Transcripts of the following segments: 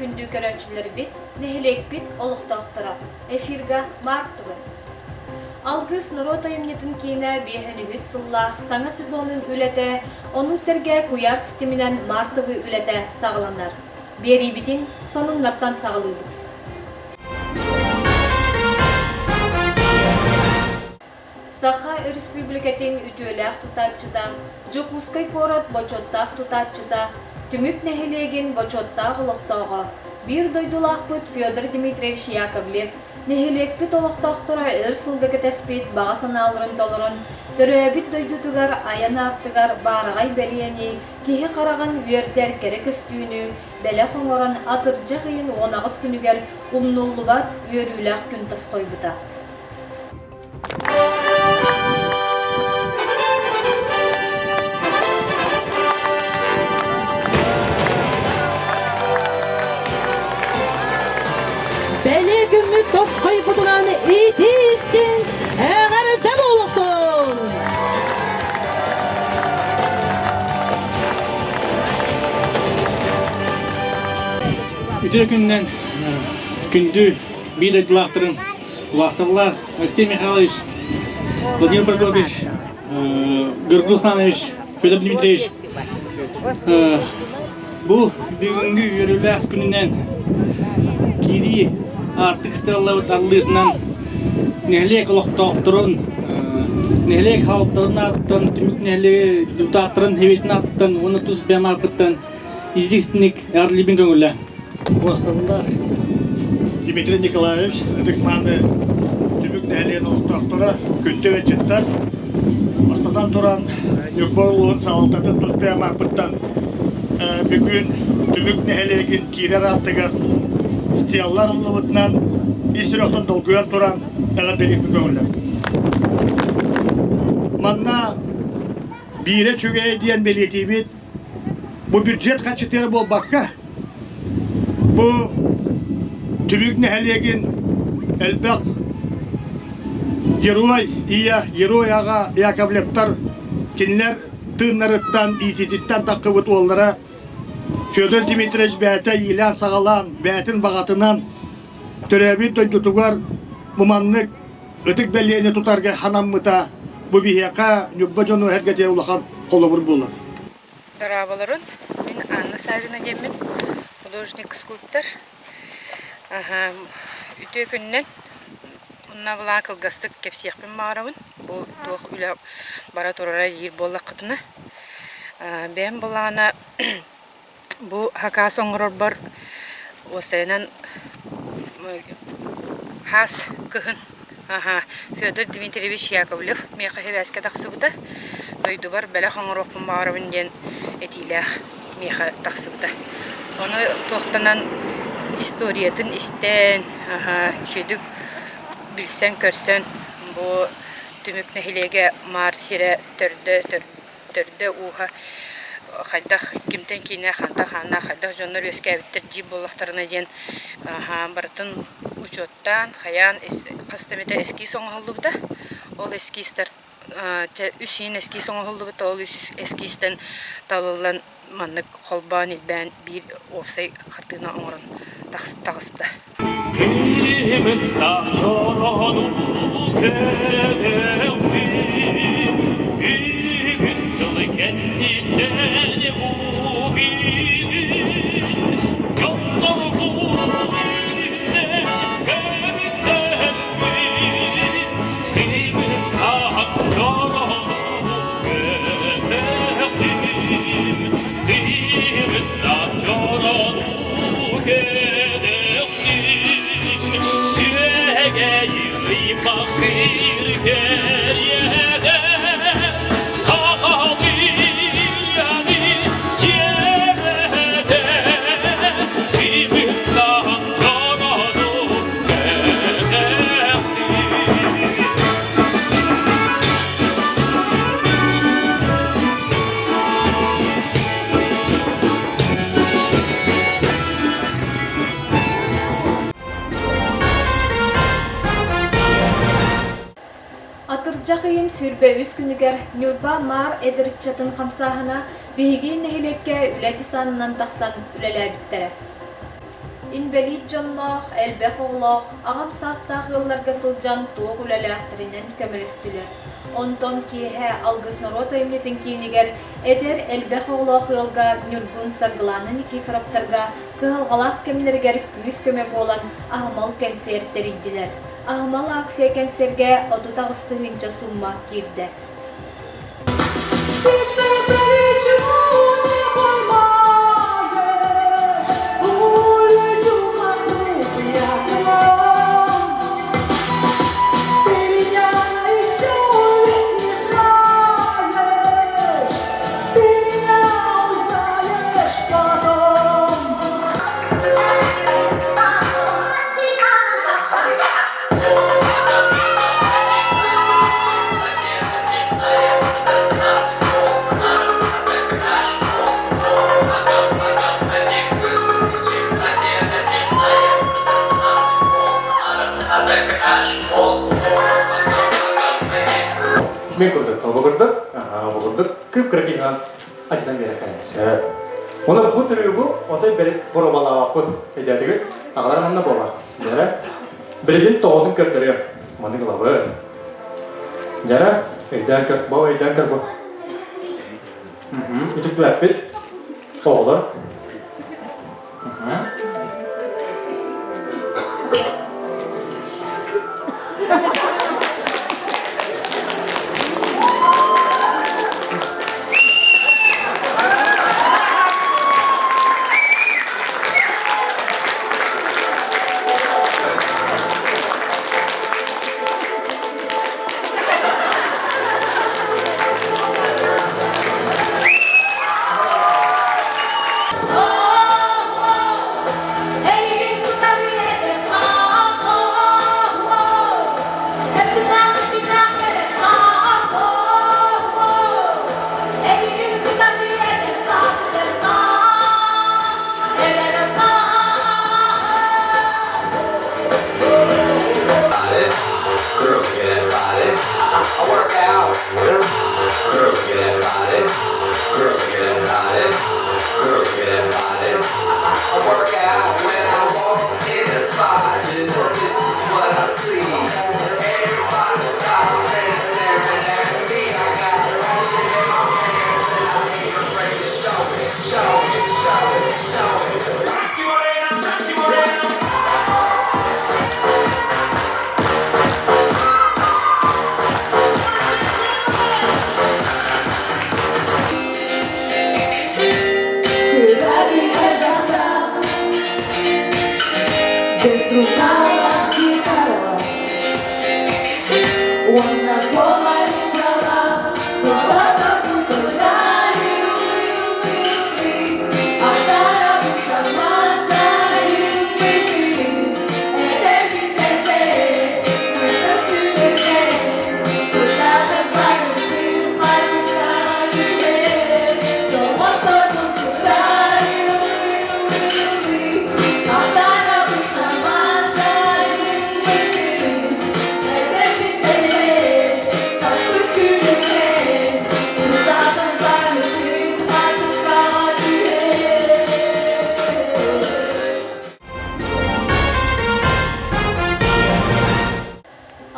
Күндү көрөөччүлэрбит, нэһилиэкпит олохтоохторо! Эфирга Марк ТВ. Алгыс норуот айымньытын киинэ биэһэн үһүс сыллаах саҥа сезонун үлэтэ, ону сэргэ куйаар ситиминэн Марк ТВ үлэтэ саҕаланар. Биэриибитин сонуннартан саҕалыыбыт. Саха Өрөспүүбүлүкэтин үтүөлээх тутааччыта, Дьокуускай куорат бочуоттаах тутааччыта, Түмүк нэһилиэгин бочуоттаах олохтооҕо, биир дойдулаахпыт Федор Дмитриевич Яковлев нэһилиэкпит олохтоохторо өр сылга кэтэспит баҕа санааларын толорон, төрөөбүт дойдутугар айан аартыгар баараҕай бэлиэни, киһи хараҕын үөрдэр кэрэ көстүүнү бэлэх оҥорон атырдьах ыйын 18 күнүгэр умнуллубат үөрүүлээх күн тосхойбута. Бэлиэ күммүт тосхойбутунан итии-истиҥ эҕэрдэ буолуохтун! Үтүө күнүнэн күндү биир дойдулаахтарым Убаастабыллаах Алексей Михайлович, Владимир Прокопьевич, Георгий Русланович, Петр Дмитриевич бу бүгүҥҥү үөрүүлээх күнүнэн киирии аартык стеллабыт арыллыытынан нэһилиэк олохтоохторун, нэһилиэк хаалтарын ааттан, түмүк нэһилиэги депутаттарын сэбиэтин ааттан уонна тус бэйэм ааппыттан итиитик эҕэрдэлиибин көҥүллээ. Убаастабыллаах Дмитрий Николаевич, ытык-мааны Түмүк нэһилиэгин олохтоохторо, күндү ыалдьыттар, бастатан туран Ньурба улууһун салалтатын тус бэйэм ааппыттан бүгүн Түмүк нэһилиэгин киирэр ааттыгар стелла арыллыбытынан ис сүрэхтэн долгуйан туран эҕэрдэлиирбин көҥүллээх. Манна биирэ үчүгэй диэн бэлиэтиибит Бу бюджет харчытыгар буолбакка, бу Түмүк нэһилиэгин элбэх герой ийэ, герой аҕа Яковлевтар кинилэр тыыннарыттан, иитиититтэн таххыбыт уоллара Федор Дмитриевич бэйэтэ иилээн-саҕалаан, бэйэтин баҕатынан төрөөбүт дойдутугар бу маннык ытык бэлиэни тутарга ханаммыта бу биһиэхэ Ньурба дьону эргэтиэ улахан холобур буолар. Дорооболорун, мин Анна Савина диэммин, художник-скульптор. Үтүө күнүнэн уонна былаан кылгастык кэпсиэхпин баҕарабын. Бу туох үлэ бара турара диир буоллаххытына. Бэйэм былаана Бу хакаас оҥорорбор уопсайынан хаас кыһын Федор Дмитриевич Яковлев миэхэ сибээскэ тахсыбыта. Дойдубар бэлэх оҥоруохпун баҕарабын диэн этиилээх миэхэ тахсыбыта. Ону туохтанан историятын истэн, үчүгэйдик билсэн-көрсөн бу Түмүк нэһилиэгэ Маар сирэ төрдө төрдө-ууһа хайдах кимтэн киинэ хантан хааннаах хайдах дьоннор үөскээбиттэр диир буоллахтарына диэн барытын учуоттаан хайаан хас да эмитэ эскиз оҥоһуллубута. Ол эскизтэр үс иин эскиз оҥоһуллубута. Ол үс эскизтэн талыллан маннык холбоон илбээн биир уопсай хартыына оҥорон таҕыста. Кыымыстаах чороону көтөхпүт, үгүс сылы кэнниттэн бу бүгүн дьоллорбут үүннэ көрсөммүт. Кыымыстаах чороону көтөхтүм, кыымыстаах чороону Атырдьах ыйын 23 күнүгэр Ньурба Маар эдэр ыччатын хамсааһына биһиги нэһилиэккэ үлэ десанынан тахсан үлэлээбиттэрэ. Инбэлиит дьонноох, элбэх оҕолоох, аҕам саастаах ыалларга сылдьан туох үлэлээхтэринэн көмөлөстүлэр. Онтон киэһэ Алгыс норуот айымньытын киинигэр эдэр, элбэх оҕолоох ыалга Ньургун Саргылаана Никифоровтарга кыһалҕалаах кэмнэригэр күүс-көмө буолан аһымал кэнсиэр тэрийдилэр. Аһымал акция кэнсиэргэ 38 тыһыынча сумма киирдэ. Мен курдук, бу курдук, бу курдук кып-кыра киһи ачынан биэрэ сөп. Оны бу трюгу отой бери боробалаабаппыт. Өйдөөтүгүт? Аҕалар манна буолар. Дьара. Билигин тоҕотун көрдөрүөм. Маны гылабыт. Дьара, өйдөөн көр, бу өйдөөн көр бу. Үтүктүбэппит. Оҕолор.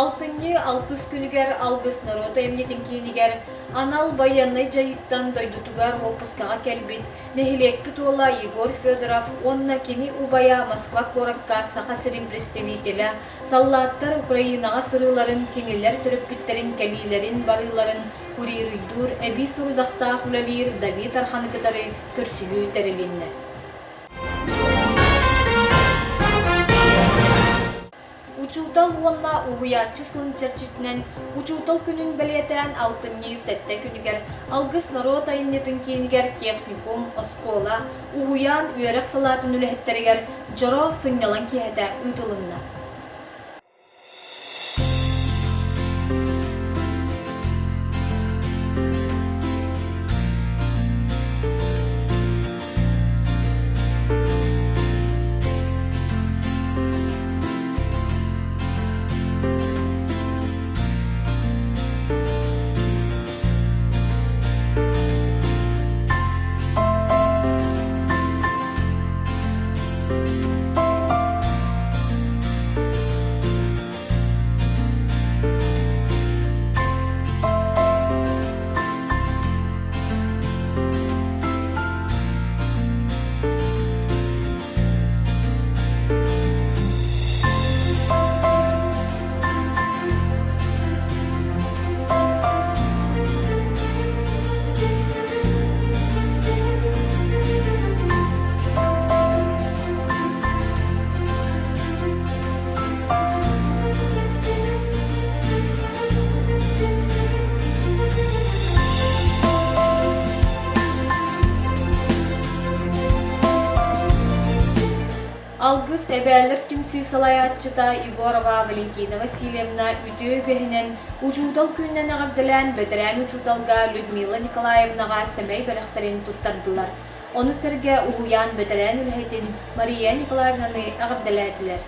Алтынньы алтыс күнүгэр Алгыс норуот айымньытын киинигэр анал байыаннай дьайыыттан дойдутугар уоппускаҕа кэлбит нэһилиэкпит уола Егор Федоров уонна кини убайа Москва куоракка Саха сирин представителэ, саллааттар Украинаҕа сырыыларын, кинилэр төрөппүттэрин кэлиилэрин-барыыларын курируйдуур, эбии сорудахтаах үлэлиир Давид Арханы кытары көрсүһүү тэрилиннэ. Учуутал уонна уһуйааччы сылын чэрчитинэн Учуутал күнүн бэлиэтээн алтынньы сэттэ күнүгэр Алгыс норуот айымньытын киинигэр техникум, оскуола, уһуйаан үөрэх салаатын үлэһиттэригэр дьоро сынньалаҥ киэһэтэ ыытылынна. Алгыс эбээлэр түмсүү салайааччыта Егорова Валентина Васильевна үтүө үгэһинэн учуутал күнүнэн эҕэрдэлээн бэтэрээн учууталга Людмила Николаевнаҕа сэмэй бэлэхтэрин туттардылар. Ону сэргэ уһуйаан бэтэрээн үлэһитин Мария Николаевнаны эҕэрдэлээтилэр.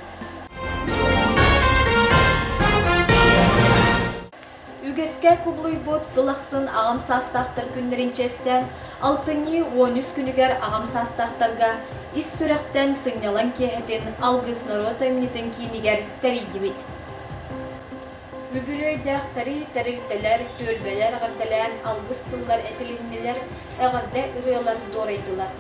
Үгэскэ кубулуйбут сыл ахсын аҕам саастаахтар күннэрин чиэстээн, алтынньы 13 күнүгэр аҕам саастаахтарга ис сүрэхтэн сынньалаҥ киэһэтин Алгыс норуот айымньытын киинигэр тэрийдибит. Үбүлүөйдээхтэри тэрилтэлэр, түөлбэлэр эҕэрдэлээн алгыс тыллар этилиннилэр, эҕэрдэ ырыалар дуорайдылар.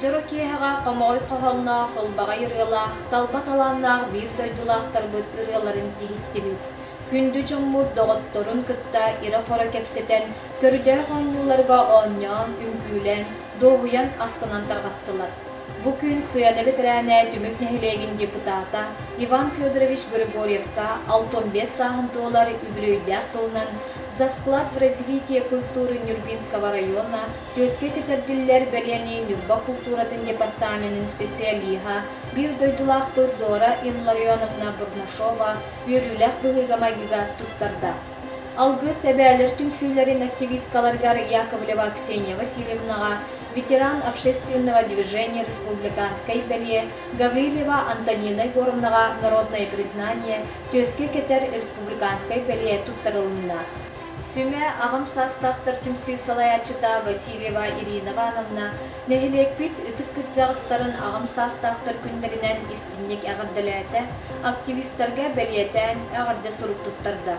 Дьоро киэһэҕэ хомоҕой хоһоонноох, ылбаҕай ырыалаах, талба талааннаах биир дойдулаахтарбыт ырыаларын иһиттибит. Күндү дьоммут доҕотторун кытта ирэ-хоро кэпсэтэн, көрдөөх оонньууларга оонньоон, үҥкүүлээн, дуоһуйан астынан тарҕастылар. Бу күн сыана бэтэрээнэ Түмүк нэһилиэгин депутата Иван Федорович Григорьевка 65 сааһын туолар үбүлүөйдээх сылынан «За вклад в развитие культуры Нюрбинского района» түөскэ кэтэрдиллэр бэлиэни Ньурба култууратын департаменын специалиһа, биир дойдулаахпыт Дора Илларионовна Бурнашова үөрүүлээх быһыыга-майгыга туттарда. Алгыс эбээлэр түмсүүлэрин активисткаларыгар Яковлева Ксения Васильевнаҕа ветеран общественного движения республиканскай бэлиэ Гаврильева Антонина Егоровнаҕа народное признание түөскэ кэтэр республиканскай бэлиэ туттарылынна. Сүмэ аҕам саастаахтар түмсүү салайааччыта Васильева Ирина Ивановна нэһилиэкпит ытык кырдьаҕастарын аҕам саастаахтар күннэринэн истиҥник эҕэрдэлээтэ, активистарга бэлиэтээн эҕэрдэ сурук туттарда.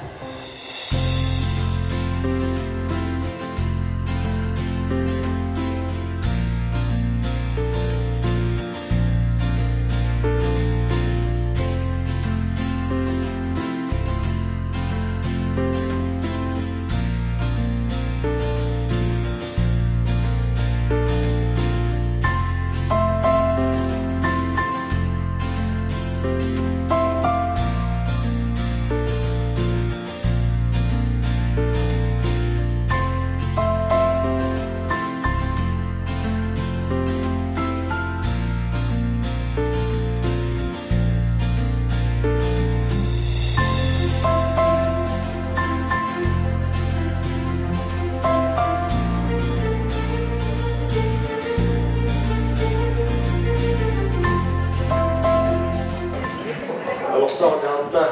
Олохтоох дьаһалта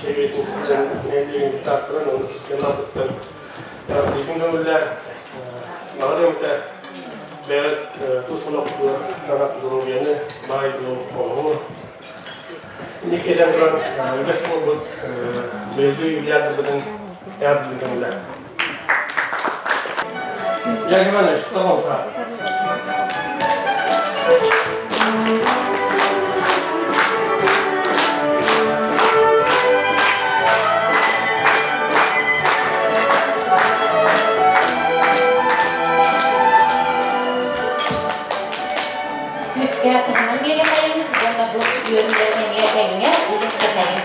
сэбиэтин нэһилиэгин депутаттарын уонна тускунаахыттан эҕэрдиитин көҥүллээн баҕар эмитэ бэйэҕит тус олохтугар санаат доруобуйаны баай дуол оҥоһуҥ. Инники кэлэн туран үгэс буолбут быйылгы юбилярдарбытын эҕэрдиитин көҥүллээн. Яков Иванович, пожалуйста. Күүскэ туһунан биэриэхэйин уонна бу үөрүүлэрин эмиэ тэҥҥэ үлэстэтэйин.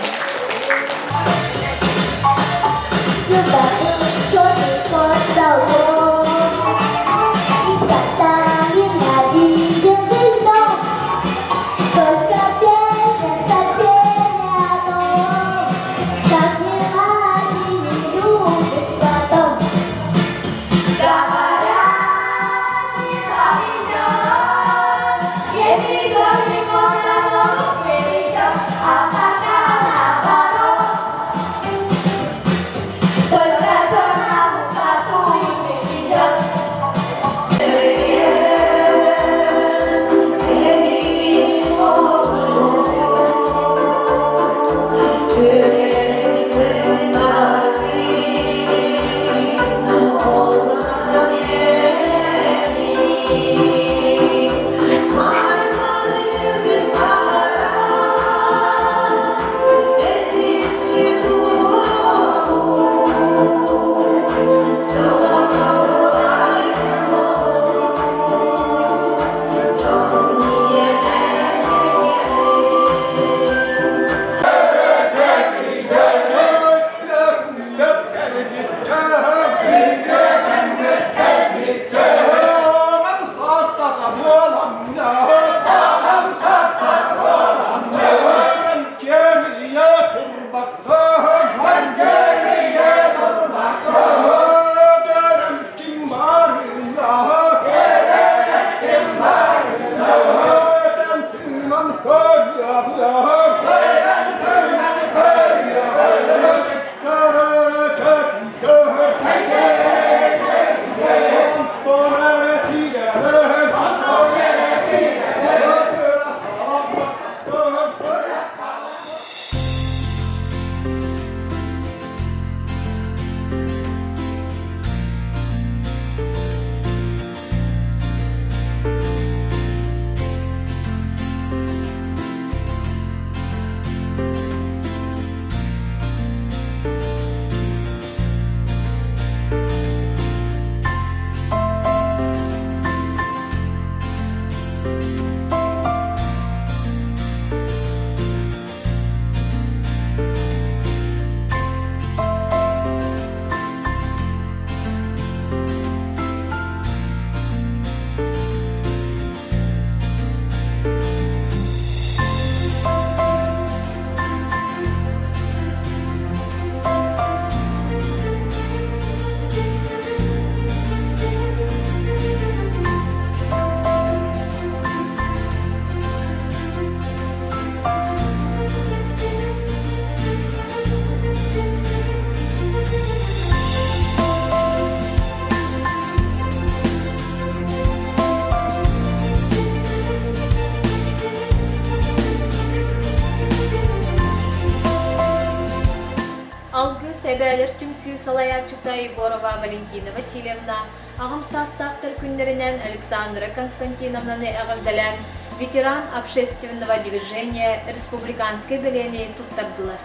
Алгыс эбээлэр түмсүү салайааччыта Егорова Валентина Васильевна аҕам саастаахтар күннэринэн Александра Константиновнаны эҕэрдэлээн ветеран общественного движения республиканскай бэлиэни туттардылар.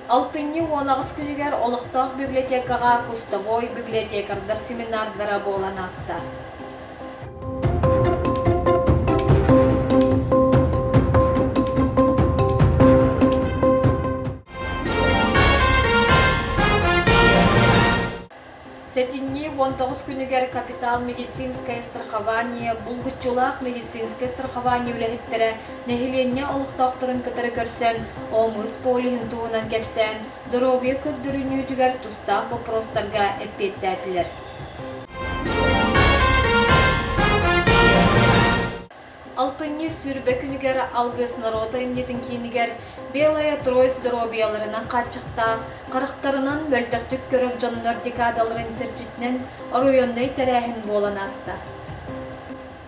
Алтынньы 18 күнүгэр олохтоох библиотекаҕа кустовой библиотекардар семинардара буолан ааста. Сэтинньи 19 күнүгэр Капитал медицинское страхование булгуччулаах медицинскэй страхование үлэһиттэрэ нэһилиэнньэ олохтоохторун кытары көрсөн, ОМС полиһын туһунан кэпсээн, доруобуйа көрдөрүнүүтүгэр тустаах боппуруостарга эппиэттээтилэр. Алтынньы сүүрбэ күнүгэр Алгыс норуот айымньытын киинигэр Белая Трость доруобуйаларынан хааччахтаах, харахтарынан мөлтөхтүк көрөр дьоннор декадаларын чэрчитинэн оройуоннай тэрээһин буолан ааста.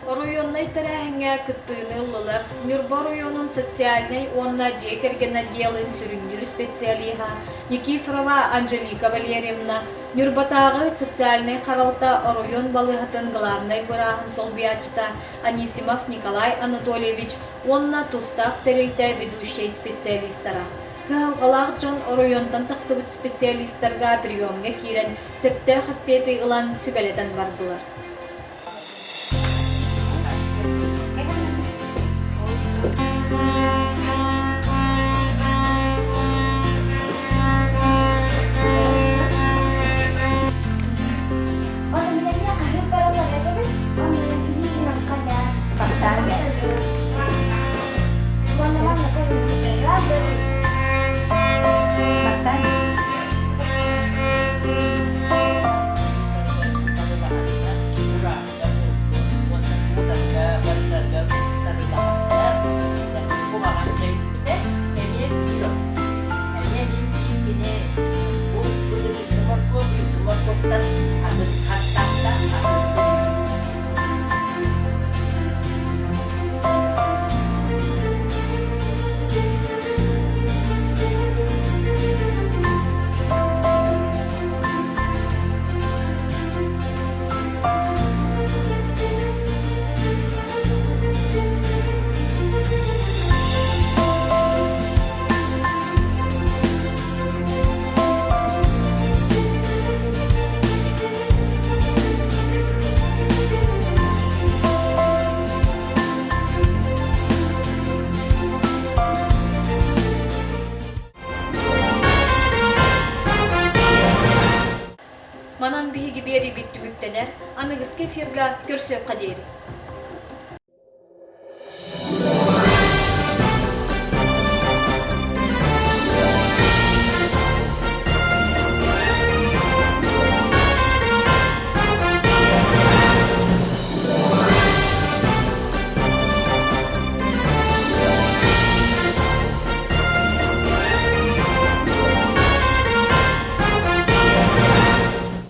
Оройуоннай тэрээһиҥҥэ кыттыыны ыллылар Ньурба оройуонун социальнай уонна дьиэ кэргэн отделын сүрүннүүр специалиһа Никифорова Анжелика Валерьевна, Ньурбатааҕы социальнай харалта оройуон балыыһатын главнай бырааһын солбуйааччыта Анисимов Николай Анатольевич уонна тустаах тэрилтэ ведущай специалистара. Кыһалҕалаах дьон оройуонтан тахсыбыт специалистарга приемҥа киирэн сөптөөх эппиэти ылан сүбэлэтэн бардылар. Манан биһиги биэриибит түмүктэнэр, аныгыскы эфирга көрсүөххэ диэри.